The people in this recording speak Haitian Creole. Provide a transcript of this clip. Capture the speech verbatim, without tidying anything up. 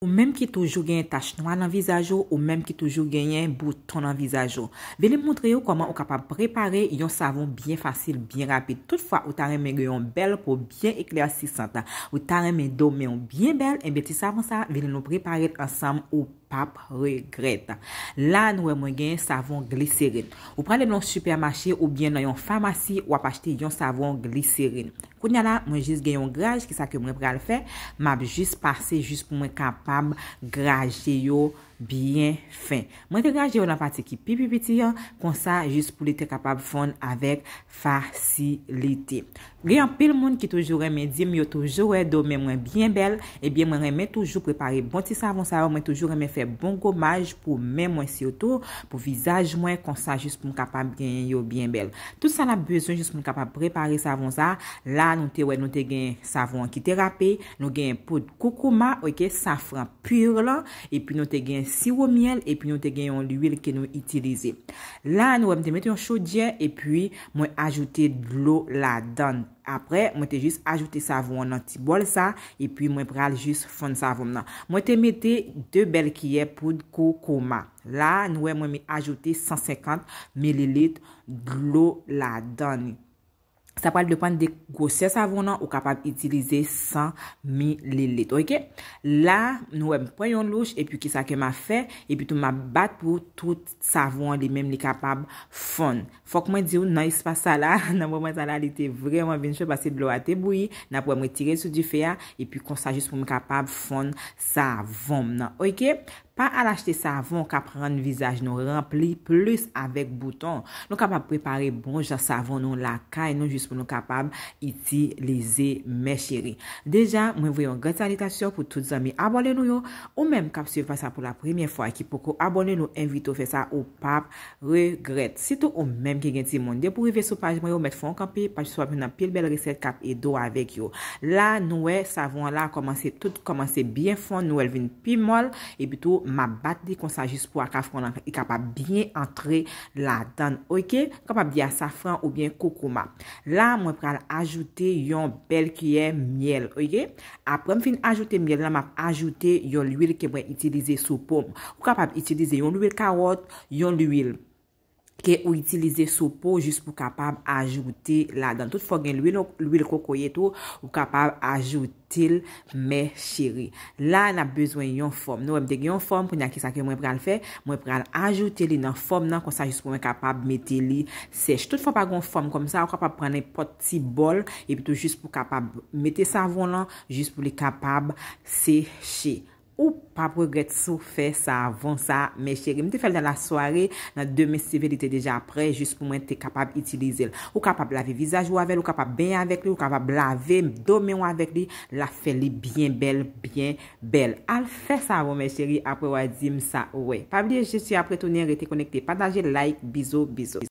Ou menm ki toujou genyen tach nwa nan vizaj ou, ou menm ki toujou genyen bouton nan vizaj ou. Vini m montre w kòman ou kapab prepare yon savon byen fasil, byen rapid. Toutfwa ou ta renmen gen yon bèl po byen eklèsisant, ou ta renmen do men w byen bèl, ebyen ti savon sa, vini nou prepare l ansanm, ou p ap regrèt. La nou wè mwen gen savon gliserin. Ou prale nan yon sipèmache oubyen nan yon famasi, w ap achte yon savon gliserin. Kounye a la, mwen jis gen yon graj, kisa ke mwen pral fè? M ap jis pase jis pou mwen kapab graje yo byen fen. Mwen te graje yo nan pati ki pi, pi piti an, konsa jis pou li te kapab fonn avèk fasilite. Gen anpil moun ki toujou renmen di m yo toujou wè do men mwen byen bèl, ebyen mwen renmen toujou prepare bon ti savon sa yo, mwen toujou renmen fè bon gomaj pou men mwen sitou, pou vizaj mwen, konsa jis pou m kapab genyen yo byen bèl. Tout sa n ap bezwen jis pou n kapab prepare savon sa. La nou te wè nou te gen savon an ki te rape, nou gen poud koukouma, oke, safran pur lan, epi nou te gen siwo myèl, epi nou te gen yon lwil ke nou itilize. La nou wè m te mete yon chodyè, epi mwen ajoute dlo ladan. Apre, mwen te jis ajoute savon an nan ti bòl sa, epi mwen pral jis fonn savon nan. Mwen te mete de bèl kiyè poud koukouma. La nou wè mwen ajoute san senkant mililit dlo ladan. Sa pral depann de gwosè savon nan, ou kapab itilize san mililit, oke? La nou wè m pran yon louch, epi kisa ke m ap fè? Epi tou m ap bat pou tout savon an li menm li kapab fonn. Fòk mwen di w, nan espas sa la, nan moman sa la, li te vrèman vin cho paske dlo a te bouyi. N ap wè m retire l sou dife a, epi konsa jis pou m kapab fonn savon m nan, oke? Pa al achte savon k ap rann vizaj nou ranpli plis avèk bouton. Nou kapab prepare bon jan savon nou lakay nou jis pou nou kapab itilize, mè cheri. Deja, mwen voye yon gran salitasyon pou tout zanmi abòne nou yo. Ou menm k ap swiv pa sa pou la premyè fwa, ki poko abòne, nou envite w fè sa, ou p ap regrèt. Sitou ou menm ki gen timoun. Depi w rive sou paj mwen yo, mèt fè yon kanpe, paj sou ap jwenn anpil bèl resèt k ap ede w avèk yo. La nou wè savon an la kòmanse, tout kòmanse byen fonn, nou wè l vin pi mòl, epi tou m ap bat li konsa jis pou akafran an li kapab byen antre ladan, oke? Kapab di a safran oubyen koukouma. La mwen pral ajoute yon bèl kiyè myèl, oke? Apre m fin ajoute myèl la, m ap ajoute yon lwil ke mwen itilize sou po m. Ou kapab itilize yon lwil kawòt, yon lwil ke ou itilize sou po jis pou kapab ajoute ladan. Tout fò gen lwil, lwil kokoye tou, ou kapab ajoute l, mè cheri. La n ap bezwen yon fòm. Nou wè m te gen yon fòm, kounye a kisa ke mwen pral fè? Mwen pral ajoute li nan fòm nan, konsa jis pou mwen kapab mete li sèch. Tout fò pa gen yon fòm kòmsa, ou kapab pran nenpòt ti bòl, epi tou jis pou kapab mete savon lan, jis pou li kapab seche. Ou p ap regrèt si w fè savon sa, mè cheri. M te fè l nan lasware, nan demen si Dye vle li te deja prè, jis pou mwen te kapab itilize l. Ou kapab lave vizaj ou avè l, ou kapab benyen avèk li, ou kapab lave do men w avèk li, l ap fè li byen bèl, byen bèl. Al fè savon, mè cheri, apre w a di m sa ou wè. Pa bliye, je suis ap retounen, rete konekte, pataje, like, bizou, bizou.